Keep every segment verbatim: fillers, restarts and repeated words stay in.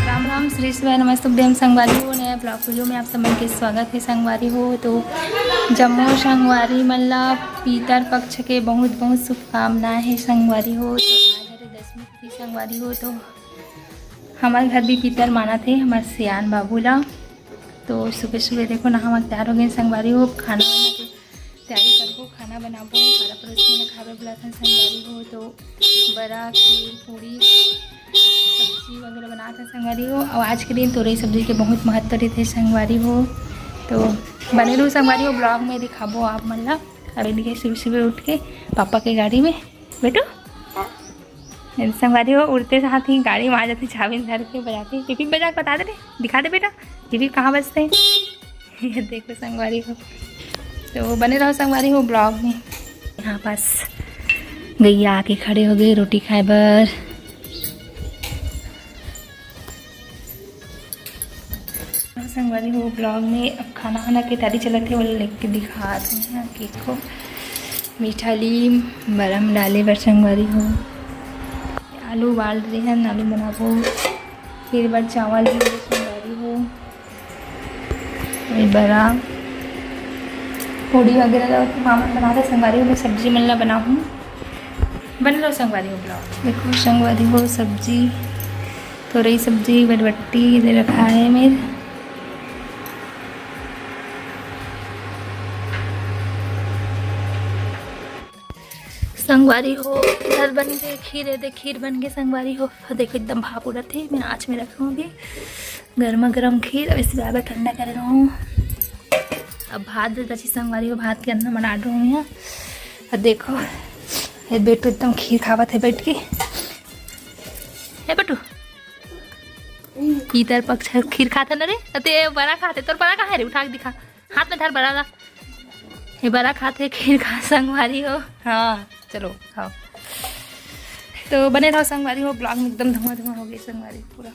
राम राम, श्री शिवाय नमस्तुभ्यम संगवारी हो। नया ब्लॉग वीडियो में आप सब मन के स्वागत है संगवारी हो। तो जम्मो संगवारी मन ला पितर पक्ष के बहुत बहुत शुभकामनाएं है संगवारी हो। तो आज हरे दसवीं तिथि संगवारी हो, तो हमर घर भी पितर मानत हे हमर सियान बाबू ला। तो सुबह सुबह देखो नहावा के तैयार हो गए संगवारी हो। अब खाना वाना के तैयारी करबो, खाना बनाबो, पारा पड़ोसी मन खाबे बुलाथन संगवारी हो। तो बरा, खीर, पूड़ी, सब्जी वगैरह बनाथन संगवारी हो। और आज के दिन तोरई सब्जी के बहुत महत्व रहते संगवारी हो। तो बने रहू संगवारी हो, ब्लॉग में दिखाबो आप मन ला। अब इनके सुबह सुबह उठ के पापा के गाड़ी में बेटो। संगवारी हो, उड़ते साथ ही गाड़ी में आ जाती, चाबी धर के बजाती। टीवी बजा के बता दे रे, दिखा दे बेटा, टीवी कहाँ बजते हैं। ये देखो संगवारी हो, तो बने रहो संगवारी हो ब्लॉग में। यहाँ पास गैया आके खड़े हो गए रोटी खाए बर। संगवारी हो, ब्लॉग में अब खाना वाना के तैयारी चलत हे, ओला लेके दिखात हे। यहाँ केक को मीठा लीम बरम डाले बर संगवारी हो, आलू उबाल रहे हैं, आलू बनाबो। फिर बर चावल भी संगवारी हो, ये बरा पूड़ी वगैरह ला मामा बनाते संगवारी हो। मैं सब्जी मन ला बनाहूँ, बने रहो संगवारी हो ब्लॉग। देखो संगवारी हो, सब्जी तोरई सब्जी बटबट्टी दे रखा है मेरे। संगवारी हो, इधर बन के खीर है, दे खीर बन के संगवारी हो। देखो एकदम भाप उड़त हे। मैं आँच में रखे हूँ अभी, गर्मा गर्म खीर। अब इसे बार बार ठंडा कर रहा हूँ। अब भात दे दची संगवारी हो, भात के अंदर मना रहा हूँ यहाँ। और देखो ये बेटू एकदम खीर खावत है बैठ के। हे बेटू, इधर पक्ष खीर खाते ना रे, ते बरा खाते, तोर बरा कहाँ है रे? उठा के दिखा, हाथ में धर बरा ला। ये बरा खाते खीर खा संगवारी हो। हाँ चलो खाओ। तो बने रहो संगवारी हो, ब्लॉग में एकदम धुआं धुआं हो गई संगवारी पूरा।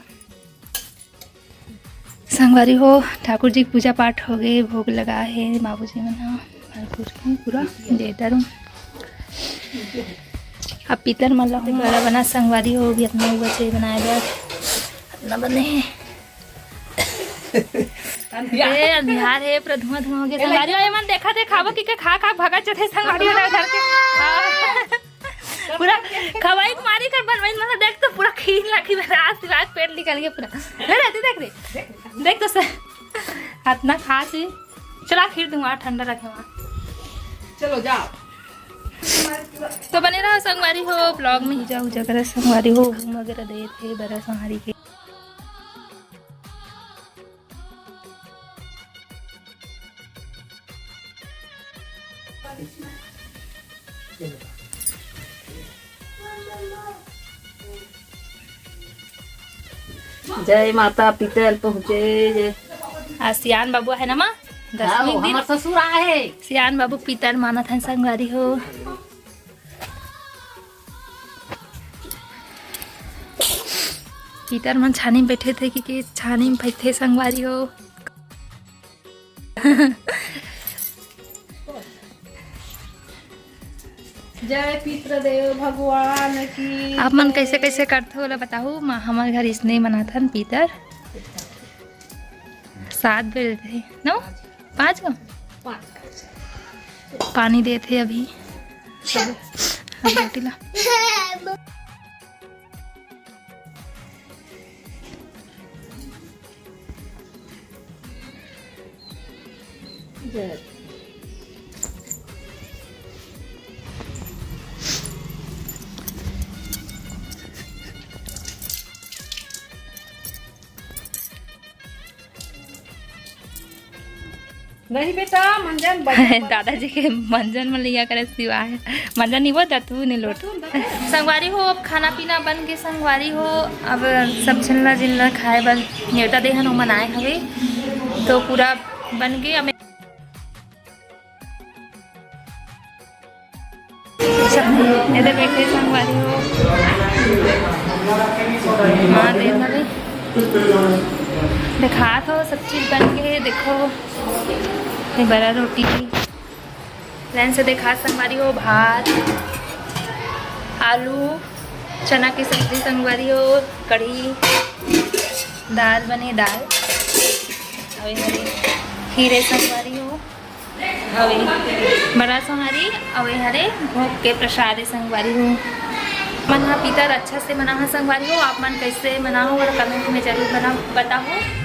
संगवारी हो, ठाकुर जी के पूजा पाठ हो गए, भोग लगा है बाबूजी मन ह, ठाकुर के पूरा देता रहूं। अब पितर मन ला बरा बना संगवारी हो, भी अपना बचे बनाए बर अपना बने है। ए, अंधियार है, पूरा धुआं धुआं हो गया संगवारी हो। ये मन देखा थे खाबो कि के खा खा भगा चथे संगवारी हो घर के। हाँ। पूरा खवाई मारी कर बनवाई, मतलब देख तो पूरा खीर लाखी मेरा आज दिमाग पेट निकल गया पूरा। नहीं रहती देख रे, देख तो सर हाथ ना खा से। चला खीर दूंगा ठंडा रखे वहाँ। चलो जाओ। तो बने रहो संगवारी हो ब्लॉग में। पूजा उजा करे संगवारी हो, घूम वगैरह दे थे बरा संहारी के। जय माता, पितर पहुँचे। जय। आज सियान बाबू है ना माँ, दसवीं दिन हमार ससुर आए। सियान बाबू पितर मानत है संगवारी हो। पितर मन छानी में बैठे थे कि, कि छानी में बैठे संगवारी हो। जय पितृदेव भगवान की। आप मन कैसे कैसे करथो ओला बताहू। माँ हमारे घर इसने मनाथन पितर सात बजे थे नो पाँच गो पानी देथे अभी। अभी रोटी ला। नहीं बेटा, मंजन बजा दादाजी के मंजन में लिया करे सिवा है। मंजन नहीं वो दतू ने लोट। संगवारी हो, अब खाना पीना बन के संगवारी हो, अब सब झिल्ला जिल्ला खाए बर नेवता देहन ओमन आए हवे, तो पूरा बन के अब एदे बैठे संगवारी हो। हाँ, देख अभी दिखात हो, सब चीज बन गए। देखो, ये बरा रोटी लाइन से देखा संगवारी हो, भात, आलू चना के सब्जी संगवारी हो, कढ़ी, दाल बने, दाल, अउ ए हरे खीर ए संगवारी हो, अउ ए बड़ा सोहारी, अउ ए हरे भोग के प्रसाद ए संगवारी हो। मन ह पितर अच्छा से मनाहा संगवारी हो, आप मन कैसे मनाहो, मोला comment में जरूर बना, बताहो।